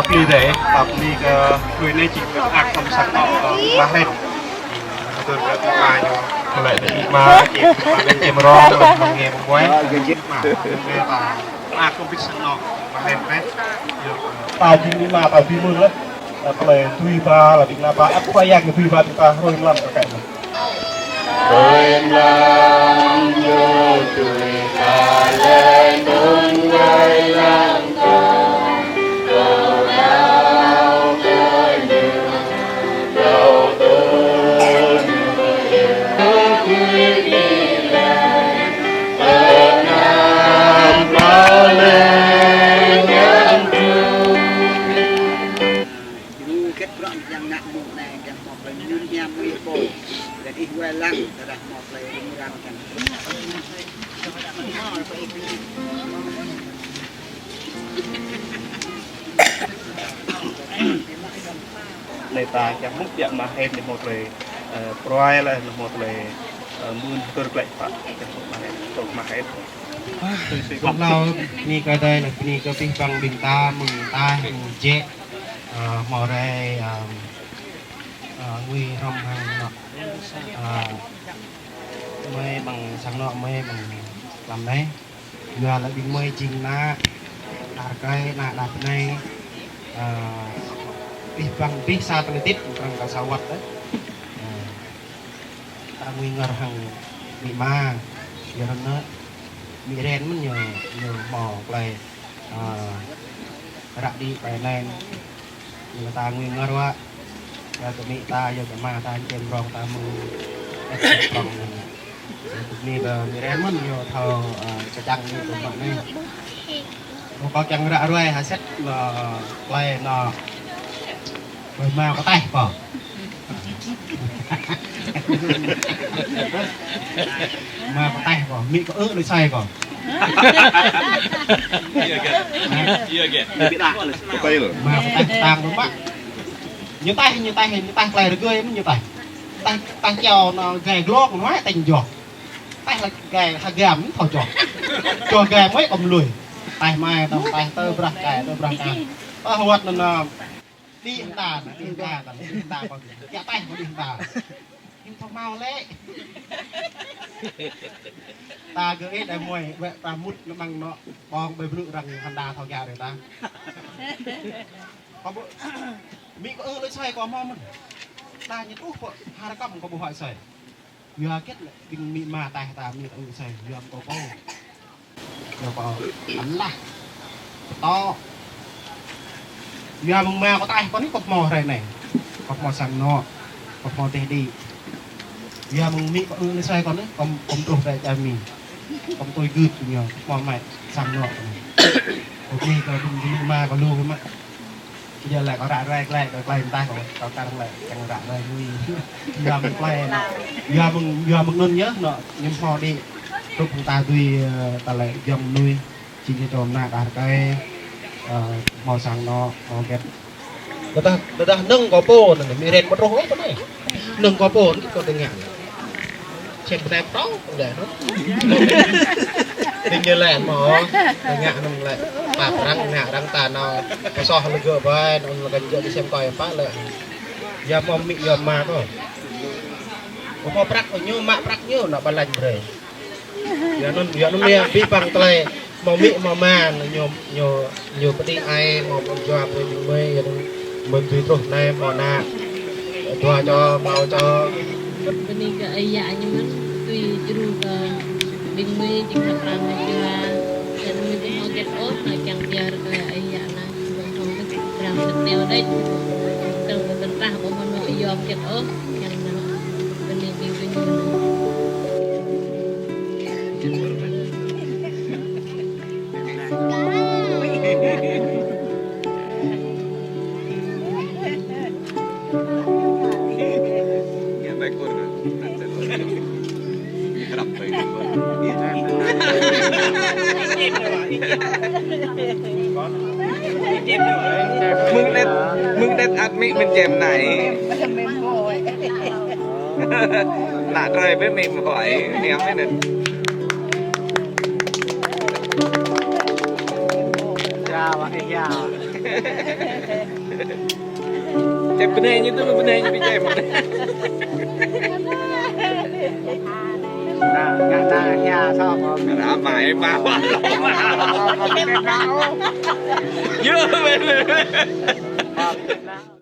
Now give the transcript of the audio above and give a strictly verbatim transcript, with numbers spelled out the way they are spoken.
Pơplih dêh, pơplih kơ plơi anai jing kơ ak kơ sang anŏ kơ Ama Hrĕt. Tơl kơ Ama ñu, kơ lĕ Ama, kơ lĕ čem rong, kơ lĕ mơnge mơmuai, kơ lĕ čem Ama, kơ lĕ ta, ak kơ ƀing sang anŏ Ama Hrĕt. Ta jing Ama, ta jing mơ̆n lĕ. Kơ lĕ tui ba, lĕ ƀing ană ba, ăt kơ yang tui ba, ta hrơi mlam kơ kĕ mơ̆n. Hrơi mlam ñu tui ta lĕ anŭn wai lăng ta, kâo đaŏ kơ ñu, kâo tui ñu yơh, kâo tui ñu lĕ, tơnap kâo lĕ ñăm tui. Ñu kĕt bruă yang ngă mơ̆ng anai, yang mơ̆ng anai, ñu ñăm mơ̆ng pô. Dan ih wai lăng, tơdah mơ̆ng plơi rŭng răng kan. Anai ta kiăng mŭt biă Ama Hrĕt anai mơ̆ng plơi, ơ, pruai lĕ anai mơ̆ng plơi, ơ, mưn hơdơr glaĭ pă, kiăng mŭt Ama Hrĕt, tŏk Ama Hrĕt. Tui sui pă. Hlâo bơni kơ Adai, bơni kơ abih bang ƀing ta, mơ̆ng ataih, mơ̆ng jĕ, ơ, hmâo rai, ơ, ơ, ngui hrŏm hăng anŏ, ơ, mơi ƀing sang anŏ mơi ƀing mlam anai. Yua lĕ ƀing mơi jing ană đah rơkơi, ană đah bơnai, ơ, abih bang abih sa tơlơi hơdip, arăng kơ sa wơ̆t dêh. Ơ, ta ngui ngor hăng amĭ ama, yua anŭn amĭ Ren mơ̆n ñu, ñu hmâo plơi, ơ, ră đĭ plơi anai. Ñu ta ngui ngor wă. Yua kơ amĭ ta, yua kơ ama ta, čem rong ta mơ̆ng ĕp prong anŭn. Yua kơ amĭ ta, amĭ Ren mơ̆n ñu thâo, ơ, kơčăng ñu tơma anai. Ơ, kâo kiăng ră ruai hơset, ơ, plơi anŏ. Plơi ama kâo taih kâo. Ama kâo taih kâo, amĭ kâo ư lui sai kâo. Iya, Gen. Iya, Gen. Ama kâo taih tang kâo mă. Ñu taih, ñu taih, ñu taih plơi rơgơi mơ̆n ñu taih. Taih, taih čeo anŏ gai glŏk anŭn mơ̆n taih joh. Taih lĕ gai hơgăm thâo joh. Joh gai mơi kâo lui. Taih mai, taih, taih tơ brah gai, tơ brah gai. Ơ, hơwơ̆t anŭn, anŭn. Đĭ hơnda, đĭ hơnda, đĭ hơnda kâo. Kiăng taih kâo đĭ hơnda. Hiư̆m thâo hmâo lĕ. Ta gơ̆ ih đah mơi, wơ̆t ta mŭt nao amăng anŏ ƀơ̆ng ƀơi blŭ arăng hơnda thâo kiăng rai ta. Kâo ƀu, amĭ kâo ư lui sai kâo hmâo mơ̆n. Ta ñu truh pơ har kăm kâo ƀu huă sai. Yua hơget lĕ ƀing amĭ ama taih ta amĭ ta ư sai, yua mơ̆ng kâo pô. Yua kâo anăm lah. Pơtô. Yua mơ̆ng ama kâo taih kâo anai kâo hmâo hrơi anai. Kâo hmâo sang anŏ. Kâo hmâo teh đĭ. Yua mơ̆ng amĭ kâo ư lui sai kâo anai, kâo, kâo truh rai čar Mi. Kâo tui gưt kơ ñu, kâo hmâo mă sang anŏ kâo anai. Kâo bơni kơ ƀing amĭ ama kâo lu kơ mă. Yua lĕ kâo ră ruai glaĭ, kâo glaĭ mơ̆ng taih kâo, kâo kar lĕ kiăng ră ruai ngui. Yua mơ̆ng plơi anŏ. Yua mơ̆ng, yua mơ̆ng anŭn yơh anŏ, ñu hmâo đĭ. Truh ƀing ta tui, ơ, ta lĕ yua mơnuih. Jing ñu tơm ană đah rơkơi, ơ, hmâo sang anŏ, hmâo hơget. Tơdah, tơdah nơ̆ng kâo pô anŭn, amĭ Ren ƀu truh ôh pơ anai. Nơ̆ng kâo pô anŭn kâo tơngă. Čem bơnai pơtô, udah anŭn. Ƀing ñu lĕ hmâo, tơngă anŭn lĕ. Pap arăng, ngă arăng ta nao. Pơsoh lĕ gơ̆ ƀai, anŭn lĕ kơ jơ̆ đi sem kâo yơh pă lĕ. Yua hmâo amĭ, yua ama kâo. Kâo hmâo prăk kơ ñu, mă prăk ñu, nao ƀa lañ brơi. Yua anŭn, yua anŭn yơh, abih bang tơlơi hmâo amĭ, hmâo ama, ñu, ñu, ñu pơđĭ ai, hmâo pơjua brơi ƀing mơi, yua anŭn mơ̆n tui truh anai, hmâo ană dua čô, ƀâo čô. Bơni kơ Ơi Yă ñu mơ̆n, tui djru kơ ƀing mơi, jing hăp răng mơi jua. Yua anŭn mơi ƀu hmâo hơget ôh, anai kiăng pơyơr kơ Ơi Yă anai. Ƀu hmâo hơget, răng sơt neo đĕč. Tơl kơ tơdah ƀu hmâo anŏ yom hơget ôh, kiăng anŭn. Bơni ƀing gơñu anŭn. Mơ̆ng đet, mơ̆ng đet ăt amĭ mơ̆n čem anai. Lăk rơi ƀơi amĭ mơ̆n huai, niam mơ̆n. Chào bạn, chào. Čem bơnai ñu tui, bơnai ñu ƀu čem. Nă, ngă nă hia soh kâo. Nă, mai ba ba. Yơh, bơnai.